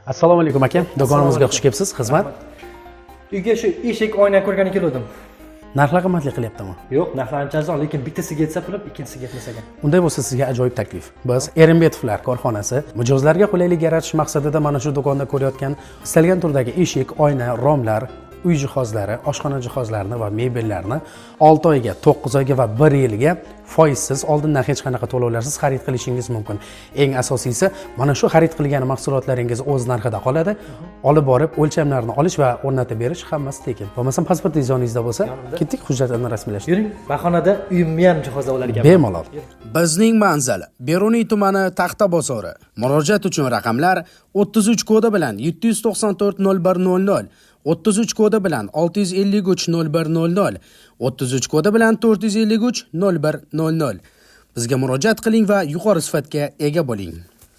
Assalomu alaykum, aka, do'konimizga xush kelibsiz. Xizmat? Uyga shu eshik, oyna ko'rgani keluvdim. Narxlar qimmatlik qilyaptimi? Yo'q, narxlar ancha arzon, lekin bittasiga yetsa pulim, ikkinchisiga yetmas ekan. Unday bo'lsa, sizga ajoyib taklif. Biz, Erimbetovlar korxonasi, mijozlarga qulaylik yaratish maqsadida mana shu do'konda ko'rayotgan istalgan turdagi eshik, oyna, romlar, uy jihozlari, oshxona jihozlarini va mebellarni 6 oyga, 9 oyga va 1 yilga foizsiz, oldindan hech qanaqa to'lovlarsiz xarid qilishingiz mumkin. Eng asosiysi, mana shu xarid qilgan mahsulotlaringiz o'z narxida qoladi. Olib borib, o'lchamlarni olish va o'rnatib berish, hammasi tekin. Bo'lmasam, pasportingiz yoningizda bo'lsa, ketdik, hujjatlarni rasmiylashtirib. Yuring, bahonada uyimni ham jihozlab olar ekanman. Bemalol. Bizning manzil: Beruniy tumani, Taxta bozori. Murojaat uchun raqamlar: 33 kodi bilan 794 01 00, 33 kodi bilan 653 01 00, 33 kodi bilan 453 01 00. Bizga murojaat qiling va yuqori sifatga ega bo'ling.